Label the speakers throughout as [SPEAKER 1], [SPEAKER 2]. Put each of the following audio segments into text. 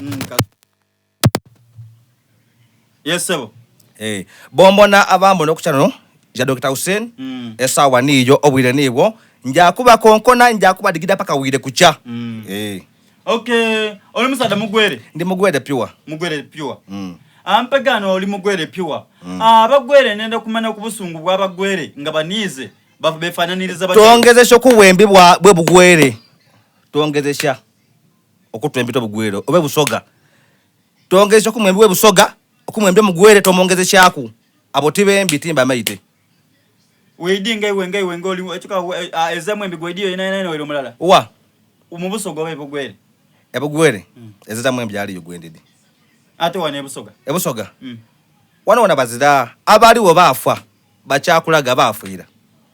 [SPEAKER 1] Mm, yes sebo.
[SPEAKER 2] Eh, bombona abambona ku channel ya Dr. Hussein
[SPEAKER 1] Mm.
[SPEAKER 2] esaawa niiyo obwire niibwo njakuba konkona njakuba digida paka wire kucha
[SPEAKER 1] Mm.
[SPEAKER 2] eh,
[SPEAKER 1] Okay, oli musaadha mugwere.
[SPEAKER 2] ndi mugwere pure
[SPEAKER 1] Mugwere pure.
[SPEAKER 2] mm.
[SPEAKER 1] Ampegano oli mugwere pure. Abagwere nenda kumanya ku busungu bw'abagwere nga baniize befaananiriza batya.
[SPEAKER 2] Twongezesha okuwembi bwa bwe bugwere twongezesha okutwembita obugwere oba busoga twongezesha okumwembi bwe busoga okumwembi omugwere tomwongezeshaku abo tibembi timba maite
[SPEAKER 1] Weidi nga iwe nga iwe nga oli ekyuka ezemu embi gwedi yona yona yona omulala.
[SPEAKER 2] Wa
[SPEAKER 1] mu busoga oba ebugwere.
[SPEAKER 2] Ebugwere mm. ezitamu embi aliyo gwendidi.
[SPEAKER 1] Ate wano ebusoga.
[SPEAKER 2] Ebusoga.
[SPEAKER 1] Mm.
[SPEAKER 2] Wano wana bazira abaliwo baafa bakyakulaga baafiira.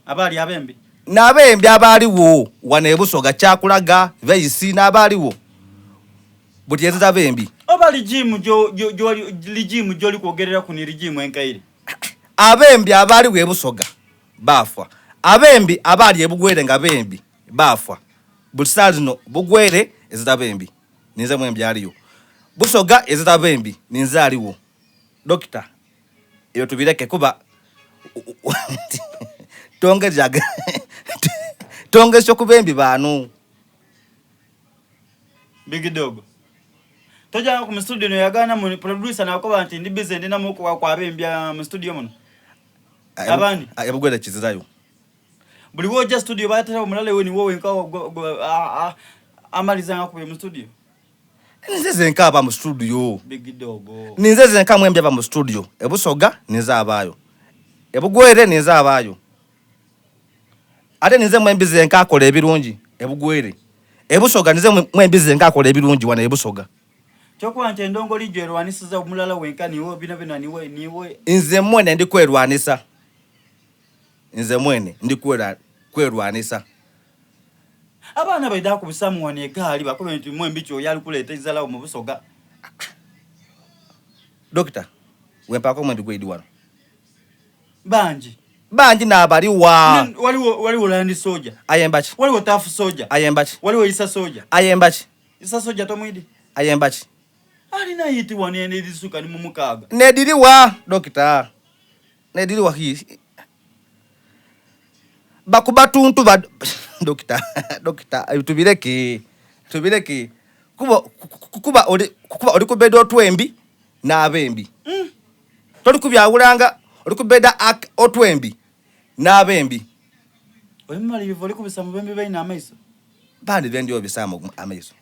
[SPEAKER 1] Abaali abembi.
[SPEAKER 2] N'abembi abaaliwo wano ebusoga kyakulaga veisi n'abaaliwo buti ezira bembi.
[SPEAKER 1] Oba lijimu jo jo jo lijimu joli kwogerera ku ni lijimu enkaire.
[SPEAKER 2] Abembi abaaliwo ebusoga baafa. Abembi abaali ebugwere nga bembi baafa. Buli saa zino bugwere ezira bembi ninze mwembi aliyo. Busoga ezira bembi ninze aliwo. Dokita ebyo tubireke kuba tongeza tongeza okubembi bano.
[SPEAKER 1] Big dog. Toja ku studio no yagana mu producer nakoba nti ndi busy ndina muko kwa kwabembya mu studio muno. Abandi
[SPEAKER 2] ebugwere kizirayo.
[SPEAKER 1] Buli woja studio batera omulala we ni wowe nka amaliza ngakubye mu studio.
[SPEAKER 2] Ninze zenka aba mu studio.
[SPEAKER 1] Big dog.
[SPEAKER 2] Ninze zenka mwembi aba mu studio. Ebusoga ninze abayo. Ebugwere ninze abayo. Ate ninze mwembi zenka akola ebirungi ebugwere. Ebusoga ninze mwembi zenka akola ebirungi wano ebusoga.
[SPEAKER 1] Kyokuba nti endongo lijo erwanisiza omulala wenka niwe bino bino niwe niwe.
[SPEAKER 2] Nze mwene ndi kwerwanisa. Nze mwene ndi kwerwanisa.
[SPEAKER 1] Abaana baidha kubisamu wano egaali bakobe nti mwembi kyoyo ali kuleeta izalawo mu Busoga.
[SPEAKER 2] Dokita, wempako omwembi gweidi wano.
[SPEAKER 1] Bangi.
[SPEAKER 2] Bangi n'abaliwa.
[SPEAKER 1] Waliwo waliwo Land Soja.
[SPEAKER 2] Ayemba ki?
[SPEAKER 1] Waliwo Tafu Soja.
[SPEAKER 2] Ayemba ki?
[SPEAKER 1] Waliwo Isa Soja.
[SPEAKER 2] Ayemba ki?
[SPEAKER 1] Isa Soja tomwidi.
[SPEAKER 2] Ayemba ki?
[SPEAKER 1] Alina yiti wano ene edisuka ni mu mukaaga.
[SPEAKER 2] Nediriwa, Dokita. Nediriwa hii. Bakuba tuntu ba Dokita, Dokita, tubireke. Tubireke. Kuba kuba oli kuba oli kubeda otwembi n'abembi.
[SPEAKER 1] Mm.
[SPEAKER 2] Toli kubyawulanga oli kubeda otwembi n'abembi.
[SPEAKER 1] Oli mumalirivu oli kubisa mu bembi baina amaiso.
[SPEAKER 2] Bandi bendi obisaamu amaiso.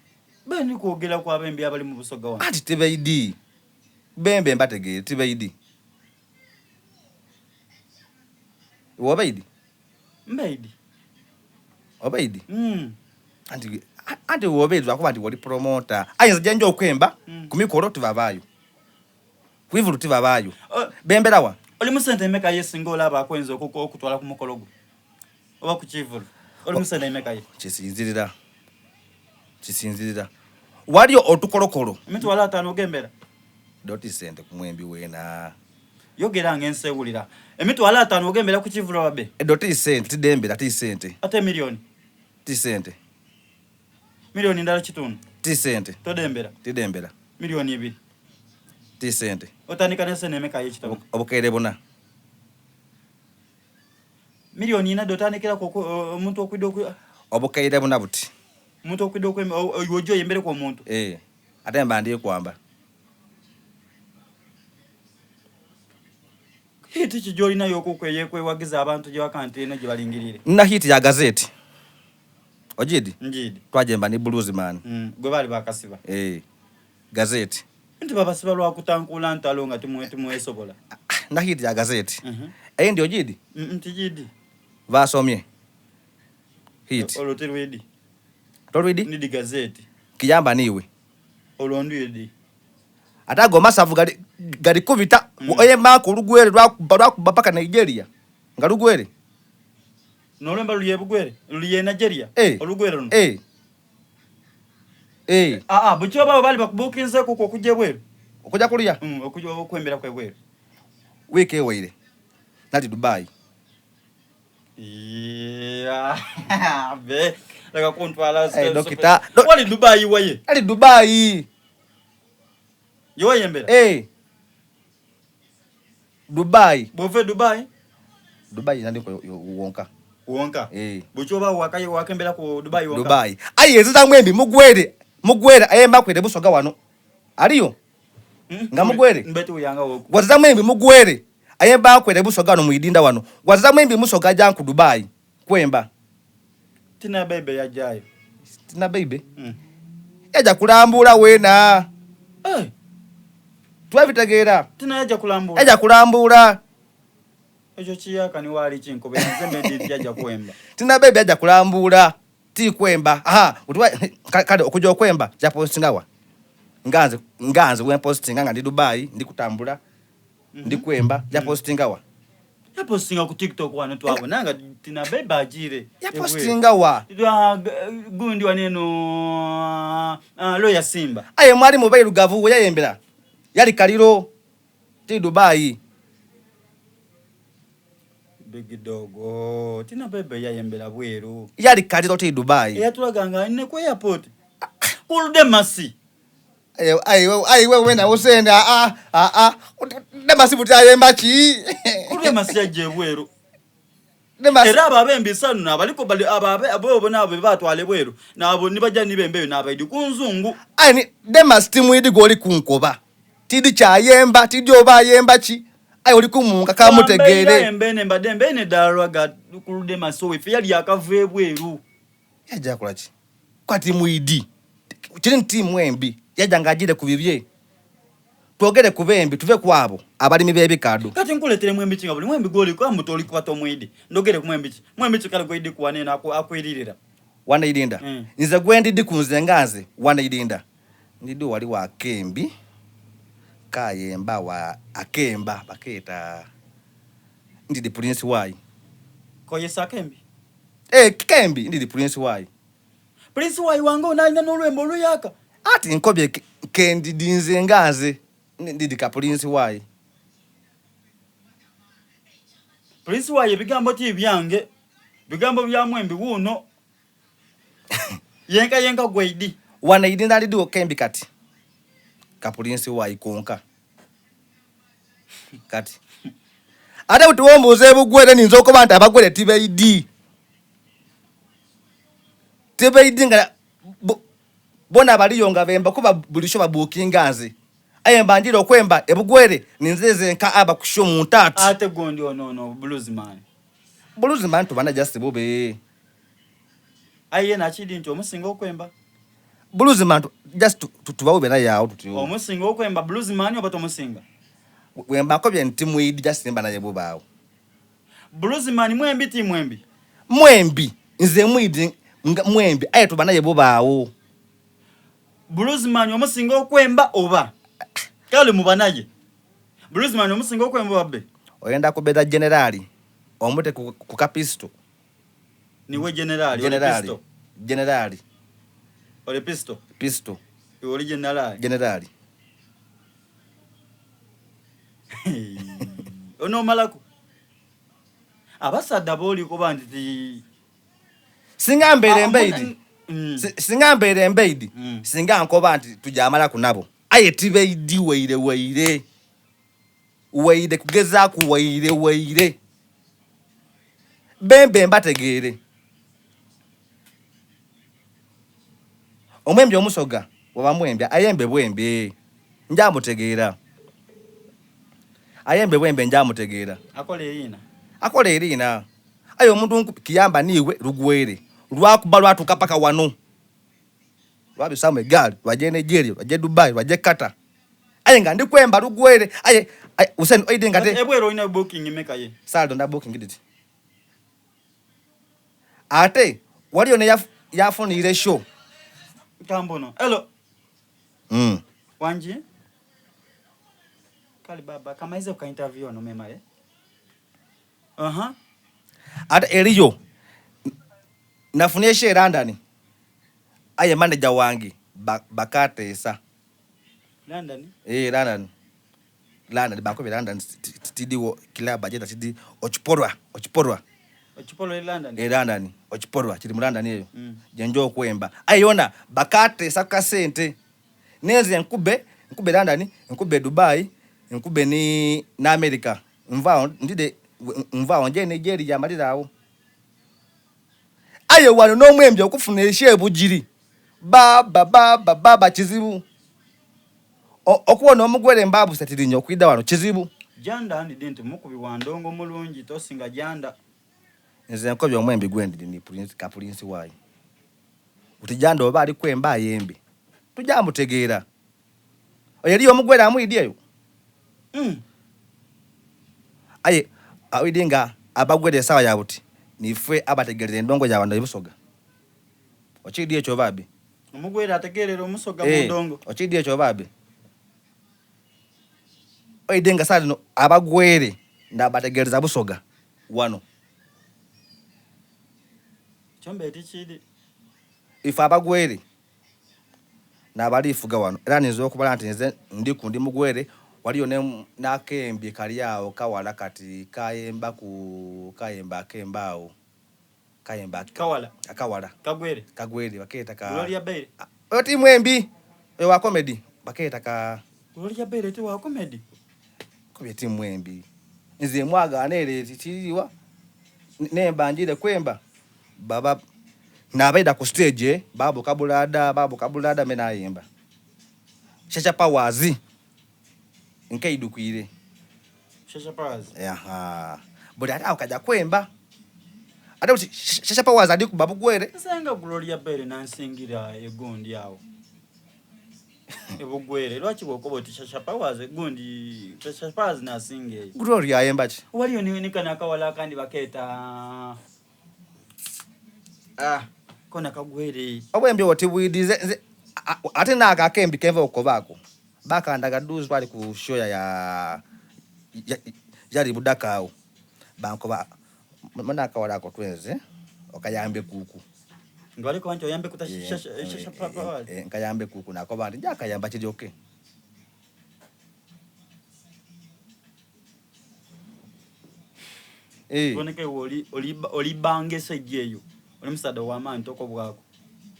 [SPEAKER 1] Bendi kwogera ku abembi abali mu Busoga wano.
[SPEAKER 2] Anti tibaidi. Bembe mbategeere tibaidi. Iwe obaidi?
[SPEAKER 1] Mbaidi.
[SPEAKER 2] Obaidi?
[SPEAKER 1] Mm.
[SPEAKER 2] Anti anti wobaidi lwakuba nti woli promoter. Ayinza jenja okwemba
[SPEAKER 1] mm.
[SPEAKER 2] ku mikolo tibabaayo. Kwivulu tibabaayo.
[SPEAKER 1] Uh,
[SPEAKER 2] Bemberawa?
[SPEAKER 1] Oli mu sente emeka ye singa olaba akwenza okutwala ku mukolo gwo. Oba ku kivulu. Oli mu sente emeka ye?
[SPEAKER 2] Kisinzirira. Kisinzirira. Waliyo otukolokolo.
[SPEAKER 1] Emitwalo ataano ogembera.
[SPEAKER 2] Doti sente ku mwembi wena.
[SPEAKER 1] Yogera ng'ensi ewulira. Emitwalo ataano ogembera ku kivulu ababe.
[SPEAKER 2] Doti sente tidembera ti sente.
[SPEAKER 1] Ate milioni.
[SPEAKER 2] Ti sente.
[SPEAKER 1] Milioni ndala kitundu.
[SPEAKER 2] Ti sente.
[SPEAKER 1] Todembera.
[SPEAKER 2] Tidembera.
[SPEAKER 1] Milioni ibiri.
[SPEAKER 2] Ti sente.
[SPEAKER 1] Otandika ne sente emeka y'ekitabo.
[SPEAKER 2] Obukeere buna.
[SPEAKER 1] Milioni ina dotandikira ku omuntu okwidde oku
[SPEAKER 2] Obukeere buna buti.
[SPEAKER 1] Omuntu okwidde okwemba ojo oyembere ku omuntu.
[SPEAKER 2] Eh. Ate mba ndi kwamba.
[SPEAKER 1] Hiti ki gy'olina y'okukweyeekwewagiza abantu gye waka nti eno gye balingirire?
[SPEAKER 2] Nina hiti ya gazeti. Ojidi?
[SPEAKER 1] Njidi.
[SPEAKER 2] Twajemba ni Blues Man.
[SPEAKER 1] Mm, gwe baali bakasiba.
[SPEAKER 2] Eh. Gazeti.
[SPEAKER 1] Nti babasiba lwa kutankula ntalo nga timwesobola.
[SPEAKER 2] Nina hiti ya gazeti.
[SPEAKER 1] Mm -hmm.
[SPEAKER 2] Eyindi ojidi?
[SPEAKER 1] Mm, nti jidi.
[SPEAKER 2] Basomye. Hiti.
[SPEAKER 1] Olwo terwedi.
[SPEAKER 2] Tolwidi?
[SPEAKER 1] Nidi gazeti.
[SPEAKER 2] Kiyamba niwe.
[SPEAKER 1] Olwo ndwidi.
[SPEAKER 2] Ate ago masavu gali gali kubita
[SPEAKER 1] Mm.
[SPEAKER 2] oyembaako olugwere lwakuba lwakuba paka Nigeria nga lugwere.
[SPEAKER 1] N'olwemba luli ebugwere luli e Nigeria
[SPEAKER 2] Eh.
[SPEAKER 1] olugwere luno.
[SPEAKER 2] Eh. Eh.
[SPEAKER 1] Ah ah bukyo baba bali bakubukinzeeko okwo okujja ebweru.
[SPEAKER 2] Okujja kuliya?
[SPEAKER 1] Mm, okujja okwembera ku ebweru.
[SPEAKER 2] Wiiki ewaire nali Dubai.
[SPEAKER 1] Yeah. Be leka kuntwala
[SPEAKER 2] Eh, dokita.
[SPEAKER 1] Wali Dubai waye.
[SPEAKER 2] Ali Dubai.
[SPEAKER 1] Gyewayembera?
[SPEAKER 2] Eh. Dubai.
[SPEAKER 1] Bwova e Dubai?
[SPEAKER 2] Dubai nandi wonka.
[SPEAKER 1] Wonka? Eh. Bukyoba waka wakembera ku Dubai wonka?
[SPEAKER 2] Dubai. Aye ezita mwembi mugwere. Mugwere ayemba kwere busoga wano. Aliyo?
[SPEAKER 1] Hmm?
[SPEAKER 2] Nga mugwere?
[SPEAKER 1] Mbetu yanga woko.
[SPEAKER 2] Wazita mwembi mugwere. Ayemba kwere busoga wano muidinda wano. Wazita mwembi musoga janku Dubai. Kwemba.
[SPEAKER 1] Tina baby yajayo.
[SPEAKER 2] Tina baby? Mm. Yaja kulambula wena.
[SPEAKER 1] Eh.
[SPEAKER 2] Twabitegeera.
[SPEAKER 1] Tina yaja kulambula.
[SPEAKER 2] Yaja kulambula.
[SPEAKER 1] Ekyo kiyaka ni wali kinkobe nze mbe yaja kwemba.
[SPEAKER 2] Tina baby yaja kulambula. Ti kwemba. Aha, utwa kale okuja okwemba ja postinga wa. Nganze nganze we postinga nga ndi Dubai ndi kutambula. Mm -hmm. Ndi kwemba ja postinga wa.
[SPEAKER 1] Yapostinga ku TikTok wano twabona nga Tina baby ajire.
[SPEAKER 2] Yapostinga wa.
[SPEAKER 1] Gundi waneno uh, Lawyer Simba.
[SPEAKER 2] Aye mwali mubayi lugavu we yayembera. Yali kaliro ti Dubai.
[SPEAKER 1] Big dog. Oh, Tina baby yayembera bweru.
[SPEAKER 2] Yali kaliro ti Dubai.
[SPEAKER 1] Yatulaga nga ne ku airport. Kulude masi.
[SPEAKER 2] Aye wewe nawe sende a a a Demasi buti ayemba ki?
[SPEAKER 1] Kulude masi yaje bweru. Era abo abembi sanu abaliko bali ababe abo nabo batwale bweru nabo nibaja nibembeyo nabaidi ku nzungu.
[SPEAKER 2] Aye ni Demasi timwidi goli kunkoba. Tidi kyayemba tidi oba ayemba ki? Aye oli kumunka kamutegeere.
[SPEAKER 1] Embene mbadde mbene dalwa ga ku Demasi owefe yali akava ebweru.
[SPEAKER 2] Yaja kola ki? Kwati mwidi. Kiri nti mwembi yaja nga ajire ku bibye. Twogere ku bembi tuve kwabo abalimi b'ebikado.
[SPEAKER 1] Kati nkuletere mwembi ki nga buli mwembi gw'oli kwa muto oli kuba tomwidi. Ndogere ku mwembi ki? Mwembi ki kale gw'oidi kuwa neno akwiririra.
[SPEAKER 2] Wanairinda.
[SPEAKER 1] Mm.
[SPEAKER 2] Nze gwendidi ku nze nga nze wanairinda. Ndidi wali wa Kembi kayemba wa Akemba bakeeta ndidi Prince Wai.
[SPEAKER 1] Koyesa Akembi?
[SPEAKER 2] Eh, Kembi ndidi Prince Wai.
[SPEAKER 1] Prince Wai wange ono alina n'olwembo oluyaka.
[SPEAKER 2] Ati nkobye kendidi nze nga nze ndidi ka Prince Wai.
[SPEAKER 1] Prince Wai ebigambo ti byange. Bigambo bya mwembi wuno. Yenka yenka gweidi.
[SPEAKER 2] Wana idi ndalidi okembi kati. Ka Prince Wai konka. Kati. Ate buti wombuuza ebugwere ninza okuba nti abagwere tibeidi. Tibeidi nga bona baliyo nga bemba kuba buli sho babukinga nze. Aye mbanjira okwemba ebugwere ninze nze nka aba kusho mu ntati.
[SPEAKER 1] Ate gondi ono ono blues man.
[SPEAKER 2] Blues man tubana just bube.
[SPEAKER 1] Aye nakidi nti omusinga okwemba.
[SPEAKER 2] Blues man just tubawube naye awo tutyo.
[SPEAKER 1] Omusinga okwemba blues man oba tomusinga?
[SPEAKER 2] Wemba ko bye nti mwidi just mba naye bubaawo.
[SPEAKER 1] Blues man mwembi ti mwembi.
[SPEAKER 2] Mwembi nze mwidi mwembi aye tuba naye bubaawo.
[SPEAKER 1] Blues man omusinga okwemba oba kale muba naye. Blues man omusinga okwemba babbe.
[SPEAKER 2] Oyenda kubeda generali omute ku kapisto.
[SPEAKER 1] Niwe generali,
[SPEAKER 2] generali,
[SPEAKER 1] ole pisto.
[SPEAKER 2] Generali.
[SPEAKER 1] Ole pisto.
[SPEAKER 2] Pisto.
[SPEAKER 1] Oli generali.
[SPEAKER 2] Generali.
[SPEAKER 1] Ono malako. Abasadda boli kuba nti
[SPEAKER 2] singa mbeere mbeidi. Singa mbeere mbeidi. Singa nkoba nti tujamala kunabo. Aye tibeidi weire weire. Weire kugezaaku weire weire. Bembe mbategeere. Omwembi omusoga waba mwembi ayembe bwembe njamutegeera. Ayembe bwembe njamutegeera.
[SPEAKER 1] Akola eriina.
[SPEAKER 2] Akola eriina. Aye omuntu kiyamba niiwe lugwere. Lwakuba lwatuuka paka wano. Lwabisamu egaali lwaje Nigeria lwaje Dubai lwaje Qatar. Aye nga ndi kwemba lugwere aye Hussein oide nga te
[SPEAKER 1] ebwero olina booking meka ye.
[SPEAKER 2] Saldo nda booking diti. Ate waliyo ne yafunire show.
[SPEAKER 1] Kambono. Hello. Wanji? Kali baba kamaize ka interview ono mema eh. Aha.
[SPEAKER 2] Ate eriyo nafunye show e London. Aye manager wange bakateesa.
[SPEAKER 1] London?
[SPEAKER 2] Eh, London. London bakobye London tidiwo club ajeta tidi ochiporwa, ochiporwa.
[SPEAKER 1] Ochiporwa e London?
[SPEAKER 2] E London, ochiporwa kiri mu London eyo. Gye nja okwemba. Aye yona bakateesa ku kasente. Nenze nkube Nkube London, nkube Dubai, nkube ni n'America. Nva agho ndidhe, nva agho nje e Nigeria mmalire agho. Aye wano n'omwembi okufuna eky'ebugiri, baaba, baaba, baaba kizibu. Okubona omugwere Mbaabu Ssetirinyi okwidha wano kizibu.
[SPEAKER 1] Janda ndidhi nti mukubi wa ndongo mulungi tosinga Janda.
[SPEAKER 2] Nze nkobye omwembi gwendidhi ni Kapulinsi Waayi. Buti Janda oba ali kwemba ayembe tuja mutegeera. Oyo eriyo omugwere amwidhi eyo? Aye awidhi nga abagwere esaawa ya buti niife abategeerera endongo ya wano e Busoga. Okiidhi ekyo baabi?
[SPEAKER 1] Omugwere ategeerera Omusoga mu ndongo.
[SPEAKER 2] Okiidhi ekyo baabi? Oidhi nga sawa dhino abagwere n'abategeereza Busoga wano.
[SPEAKER 1] Ekyo mbe tikiidhi.
[SPEAKER 2] Ife abagwere n'abaliifuga wano era ninza okubala nti nze ndiku ndi mugwere. Waliyo n'akembi kali agho kawala kati kayembaku kayemba akembe agho. Kayemba
[SPEAKER 1] Kawala.
[SPEAKER 2] Akawala.
[SPEAKER 1] Kagwere.
[SPEAKER 2] Kagwere bakeeta ka
[SPEAKER 1] Gloria Bailey.
[SPEAKER 2] Oyo ti mwembi. Oyo wa comedy. Bakeeta ka
[SPEAKER 1] Gloria Bailey ti wa comedy.
[SPEAKER 2] Kubye ti mwembi. Nze mwagaana ere tiriwa. Nemba njire kwemba. Baba nabaida ku stage babuka bulada babuka bulada me nayemba. Chacha Powers. Nkeidhukwire.
[SPEAKER 1] Shasha Powers.
[SPEAKER 2] Aha. Buli ate awo kaja kwemba. Ate buti Shasha Powers ali kuba bugwere.
[SPEAKER 1] Nsenga Gloria Bailey nansingira egundi awo. Ebugwere lwaki bwokoba oti Shasha Powers egundi Shasha Powers nasinga eyo.
[SPEAKER 2] Gloria ayemba ki?
[SPEAKER 1] Waliyo ni kano akawala akandi bakeeta ah kona kagwere.
[SPEAKER 2] Obwembi obwo tibwidhi nze nze ate naako akembi kenva okukoba ako. Bakandaga dhuuzi twali ku show ya ya yali Budaka agho bankoba muna akawala ako twenze okayambe kuku.
[SPEAKER 1] Nga bali koba nti oyambe kuta shasha powers.
[SPEAKER 2] Nkayambe kuku nakoba nti nja kayamba kiri okay.
[SPEAKER 1] Kiboneka iwe oli banga esajja eyo. Oli musaadha wa maani tokobwaku.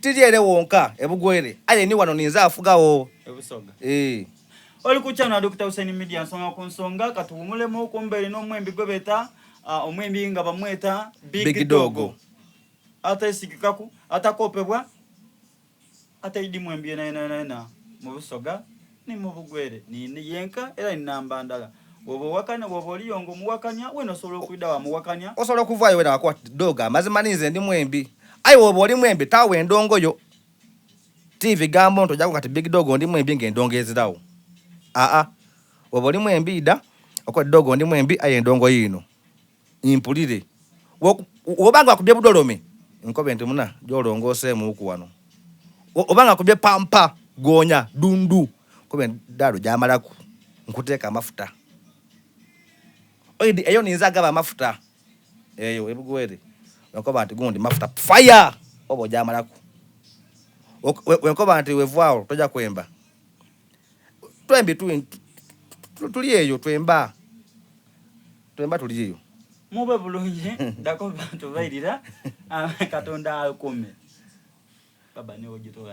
[SPEAKER 2] Tiri ere wonka e Bugwere aye ni wano ninze afugagho.
[SPEAKER 1] E Busoga. Eeh. Oli ku channel ya Dokita Hussein Media nsonga ku nsonga katuwumulemu ku mbeere n'omwembi gwe beeta omwembi nga bamweta Big, Big Dog. Atesigikaku, atakopebwa. Ataidhi mwembi yenayena mu Busoga ni mu Bugwere. Ni yenka era ni namba ndala. Bw'oba owakana, bw'oba oliyo nga omuwakanya, weena osobola okwidha waamuwakanya.
[SPEAKER 2] Osobola okuvaayo weena wakoba oti, Doogo, amazima ni nze ndi mwembi. Aye bw'oba oli mwembi, taagho endongo yo. Ti bigambo nti oja kukoba kati Big Doogo ndi mwembi nga endongo eziragho. Aa. Bw'oba oli mwembi idha okobe oti, Doogo ndi mwembi aye endongo yiino. Mpulire. Bw'oba nga akubye budolome, nkobe nti muna ja olongooseemuuku wano. Oba nga akubye pampa, goonya, dundu, nkobe nti daalo gyamalaku, nkuteeke amafuta. Oidhi eyo ninze agaba amafuta, eyo e Bugwere. Bwenkoba nti gundi mafuta, fire! Oba ogyamalaku. Bwenkoba nti wevaagho toja kwemba. Twembi tuli eyo twemba. Twemba tuli eyo.
[SPEAKER 1] Mube bulungi ndakoba tubairira Katonda akume. Baba niwe ojitola.